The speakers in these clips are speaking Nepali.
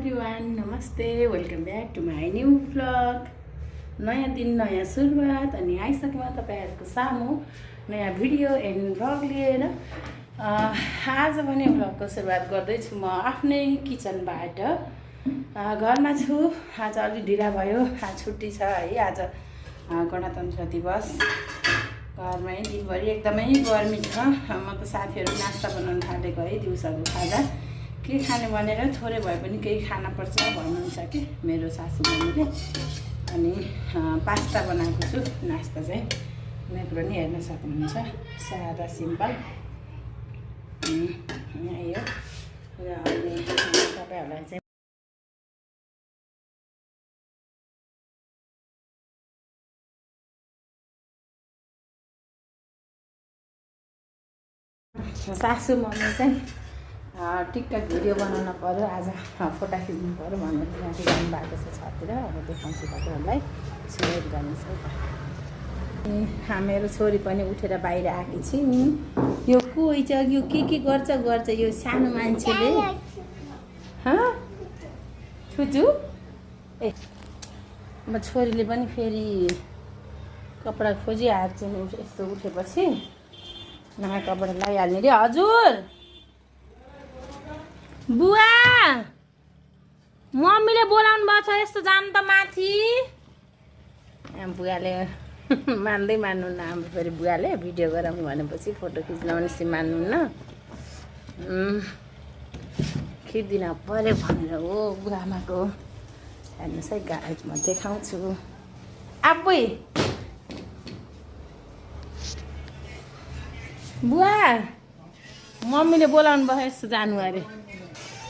एभ्रिवान, नमस्ते, welcome back to my new vlog. नयाँ दिन नयाँ सुरुवात अनि आइसक्यौँ तपाईँहरूको सामु नयाँ भिडियो एन्ड भ्लग लिएर। आज भने भ्लगको सुरुवात गर्दैछु म आफ्नै किचनबाट। घरमा छु, आज अलि ढिला भयो, आज छुट्टी छ है। आज गणतन्त्र दिवस। घरमै दिनभरि एकदमै गर्मी छ। म त साथीहरू नास्ता बनाउन थालेको है, दिउँसोको खाजा के खाने भनेर थोरै भए पनि केही खाना पर्छ भन्नुहुन्छ कि मेरो सासू बहिनीले। अनि पास्ता बनाएको छु। नास्ता चाहिँ म्याक्रोनी हेर्न सक्नुहुन्छ, सादा सिम्पल यही हो। र अनि तपाईँहरूलाई चाहिँ सासू मम्मी चाहिँ टिकटक भिडियो बनाउन पऱ्यो, आज फोटो खिच्नु पऱ्यो भनेर माथि जानु भएको छ छतिर। अब देखाउँछु तपाईँहरूलाई, सेयर गर्नुहोस् है। मेरो छोरी पनि उठेर बाहिर आएकी छिन्। यो कोही चाहिँ यो के गर्छ यो सानो मान्छेले। छुजु ए म छोरीले पनि फेरि कपडा खोजिहाल्छ नि, यस्तो उठेपछि नयाँ कपडा लगाइहाल्ने रे। हजुर बुवा, मम्मीले बोलाउनु भएको छ, यस्तो जानु त माथि। बुवाले मान्दै मान्नुहुन्न। हाम्रो फेरि बुवाले भिडियो गराउनु भनेपछि फोटो खिच्न भनेपछि मान्नुहुन्न। खिच्दिन पऱ्यो भनेर हो बुवामाको। हेर्नुहोस् है गाइज, म देखाउँछु आफै। बुवा मम्मीले बोलाउनु भयो, यस्तो जानु अरे।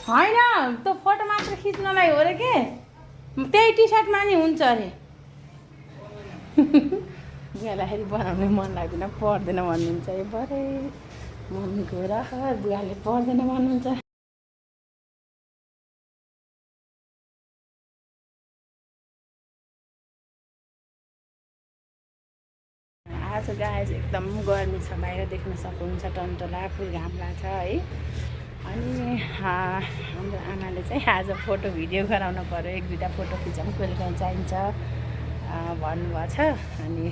होइन त्यो फोटो मात्र खिच्नलाई हो अरे के, त्यही टी सर्टमा नि हुन्छ अरे। बुवालाई फेरि बनाउनु मन लाग्दैन, पर्दैन भन्नुहुन्छ। ए भरे मम्मीको रहर, बुवाले पर्दैन भन्नुहुन्छ। आज गाइज एकदम गर्मी छ, बाहिर देख्न सक्नुहुन्छ, टन्टला फुल घाम लाग्छ है। अनि हाम्रो आमाले चाहिँ आज फोटो भिडियो गराउन पऱ्यो, एक दुईवटा फोटो खिचौँ, कहिले काहीँ चाहिन्छ भन्नुभएको छ। अनि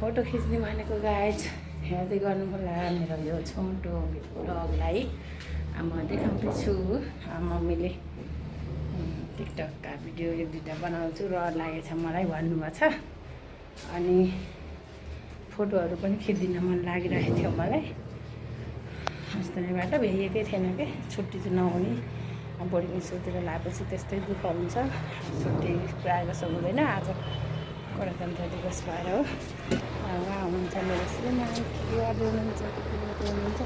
फोटो खिच्ने भनेको गाइज हेर्दै गर्नु होला मेरो यो छोटो भ्लगलाई। म देखाउँदैछु। मम्मीले टिकटकका भिडियो एक दुईवटा बनाउँछु, रहर लागेछ मलाई भन्नुभएको छ। अनि फोटोहरू पनि खिच्दिन मन लागिरहेको थियो मलाई। अस्तिबाट भ्याइएकै थिएन कि, छुट्टी चाहिँ नहुने। बोर्डिङ स्कुलतिर लगाएपछि त्यस्तै दुःख हुन्छ, छुट्टी प्रायः जसो हुँदैन। आज गणतन्त्र दिवस भएर हो। उहाँ हुनुहुन्छ मेरो श्रीमान, के गर्दै हुनुहुन्छ, के गर्दै हुनुहुन्छ,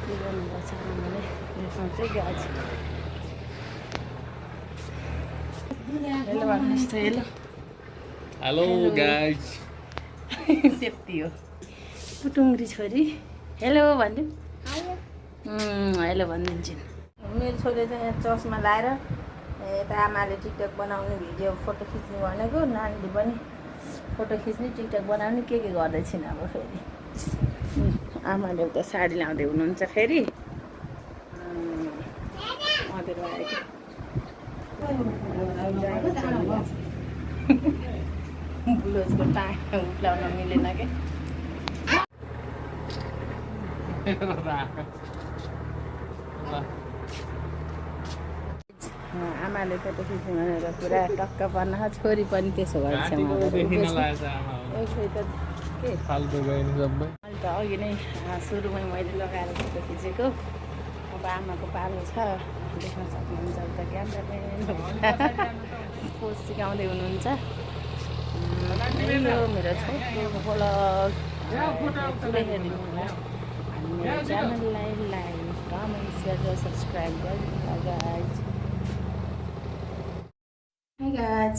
के गर्नुपर्छ आमाले देखाउँछ गाज। हेलो भन्नुहोस् त। Hello hello guys. त्यति हो पुटुङ्ग्री छोरी। हेलो भनिदिउँ, हेलो भनिदिन्छु। मेरो छोरीले चाहिँ यहाँ चस्मा लाएर यता आमाले टिकटक बनाउने भिडियो फोटो खिच्नु भनेको, नानीले पनि फोटो खिच्ने टिकटक बनाउने के गर्दैछिन्। अब फेरि आमाले उता साडी लाउँदै हुनुहुन्छ, फेरि अँधेरो आएको ब्लाउजको टाइम उफ्लाउन मिलेन के। आमाले फोटो खिच्नु भनेर पुरा टक्क पर्न, छोरी पनि त्यसो गर्छ। अहिले त अघि नै सुरुमै मैले लगाएर फोटो खिचेको। अब आमाको पालो छ, देख्न सक्नुहुन्छ उता क्यामेराम्यान पोज सिकाउँदै हुनुहुन्छ। मेरो छोटो भ्लग पुरै हेरिदिनु होला। अनि मेरो च्यानललाई लाइक कमेन्ट गरेर सब्सक्राइब गरिदिनु होला गाइज।